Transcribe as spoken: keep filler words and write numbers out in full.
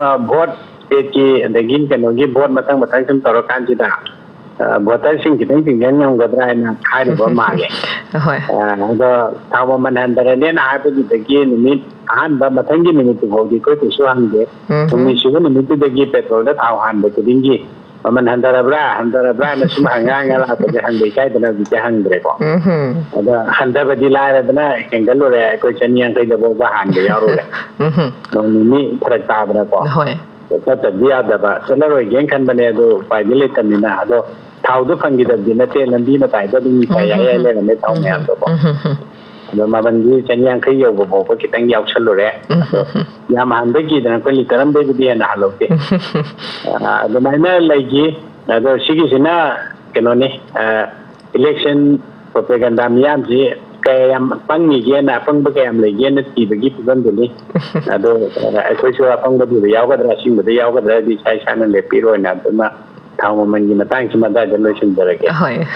Vote ꯁ꯭ꯇꯦꯠꯀꯤ ꯑꯗꯒꯤ ꯀꯩꯅꯣꯒꯤ ꯚꯣꯠ ꯃꯊꯪ ꯃꯊꯪ ꯁꯨꯝ ꯇꯧꯔꯀꯥꯟꯁꯤꯗ ꯚꯣꯇꯔꯁꯤꯡ ꯈꯤꯇꯪ ꯆꯤꯡꯁꯤꯟ ꯉꯝꯒꯗ꯭ꯔꯥ ꯍꯥꯏꯅ ꯍꯥꯏꯔꯨꯕ ꯃꯥꯜꯂꯦ꯫ ꯍꯣꯏ꯫ ꯑꯗꯣ ꯊꯥꯎ ꯃꯃꯜ ꯍꯟꯊꯔꯅꯦꯅ ꯍꯥꯏꯕꯗꯨꯗꯒꯤ ꯅꯨꯃꯤꯠ ꯑꯍꯥꯟꯕ ꯃꯊꯪꯒꯤ ꯅꯨꯃꯤꯠꯇꯨ ꯐꯥꯎꯗꯤ ꯑꯩꯈꯣꯏ ꯀꯩꯁꯨ ꯍꯪꯗꯦ꯫ ꯎꯝ꯫ ꯍꯨꯝꯅꯤ ꯁꯨꯕ ꯅꯨꯃꯤꯠꯇꯨꯗꯒꯤ ꯄꯦꯇ꯭ꯔꯣꯜꯗ ꯊꯥꯎ ꯍꯥꯟꯕ ꯈꯨꯗꯤꯡꯒꯤ ꯃꯃꯜ ꯍꯟꯊꯔꯕ꯭ꯔꯥ, ꯍꯟꯊꯔꯕ꯭ꯔꯥꯅ ꯁꯨꯝ ꯍꯪꯉ ꯍꯪꯉ ꯂꯥꯛꯄꯁꯦ ꯍꯪꯕ ꯏꯀꯥꯏꯗꯅ ꯍꯧꯖꯤꯛꯇꯤ ꯍꯪꯗ꯭ꯔꯦꯀꯣ꯫ ꯎꯝ꯫ ꯑꯗ ꯍꯟꯊꯕꯗꯤ ꯂꯥꯏꯔꯗꯅ ꯍꯦꯟꯒꯠꯂꯨꯔꯦ, ꯑꯩꯈꯣꯏ ꯆꯅꯤ ꯌꯥꯡꯈꯩꯗ ꯐꯥꯎꯕ ꯍꯥꯟꯕ ꯌꯥꯎꯔꯨꯔꯦ꯫ ꯎꯝ꯫ ꯅꯣꯡ ꯅꯤꯅꯤ ꯐꯔꯛ ꯇꯥꯗꯅꯀꯣ꯫ ꯍꯣꯏ꯫ ꯆꯠꯇꯕꯗꯤ ꯌꯥꯗꯕ, ꯆꯠꯂꯔꯣꯏꯒꯦꯅ ꯈꯟꯕꯅꯦ, ꯑꯗꯣ ꯎꯄꯥꯏꯗꯤ ꯂꯩꯇꯕꯅꯤꯅ꯫ ꯑꯗꯣ ꯊꯥꯎꯗꯣ ꯐꯪꯈꯤꯗꯕꯗꯤ ꯅꯠꯇꯦ, ꯂꯝꯕꯤ ꯃꯇꯥꯏꯗ ꯑꯗꯨꯝ ꯄꯩ ꯌꯥꯏ ꯌꯥꯏ ꯂꯩꯔꯝꯃꯦ ꯊꯥꯎ ꯃꯌꯥꯝꯗꯣꯀꯣ꯫ ꯎꯝ꯫ ꯑꯗꯣ ꯃꯃꯜꯗꯤ ꯆꯅꯤ ꯌꯥꯡꯈꯩ ꯌꯧꯕ ꯐꯥꯎꯕ ꯈꯤꯇꯪ ꯌꯥꯎꯁꯜꯂꯨꯔꯦ꯫ ꯑꯗꯣ ꯌꯥꯝ ꯍꯥꯟꯕꯒꯤꯗꯅ ꯑꯩꯈꯣꯏ ꯂꯤꯇꯔ ꯑꯃꯗꯩꯕꯨꯗꯤ ꯍꯦꯟꯅ ꯍꯥꯜꯍꯧꯗꯦ꯫ ꯑ, ꯑꯗꯨꯃꯥꯏꯅ ꯂꯩꯈꯤ꯫ ꯑꯗꯣ ꯁꯤꯒꯤꯁꯤꯅ ꯀꯩꯅꯣꯅꯤ, ꯑ, election propaganda ꯃꯤꯌꯥꯝꯁꯤ ꯀꯌꯥ ꯌꯥꯝ ꯄꯪꯉꯤꯒꯦꯅ, ꯑꯄꯪꯕ ꯀꯌꯥꯝ ꯂꯩꯒꯦꯅ ꯊꯤꯕꯒꯤ ꯐꯤꯕꯝꯗꯨꯅꯤ꯫ ꯑꯗꯣ, ꯑ, ꯑꯩꯈꯣꯏꯁꯨ ꯑꯄꯪꯕꯗꯨꯗ ꯌꯥꯎꯒꯗ꯭ꯔꯥ, ꯑꯁꯤꯡꯕꯗ ꯌꯥꯎꯒꯗ꯭ꯔꯥꯗꯤ ꯏꯁꯥ ꯏꯁꯥꯅ ꯂꯦꯞꯄꯤꯔꯣꯅ꯫ ꯑꯗꯨꯅ ꯊꯥꯎ ꯃꯃꯜꯒꯤ ꯃꯇꯥꯡꯁꯤꯃ ꯑꯗꯨꯋꯥꯏꯗ ꯂꯣꯏꯁꯤꯟꯖꯔꯒꯦ꯫ ꯍꯣꯏ꯫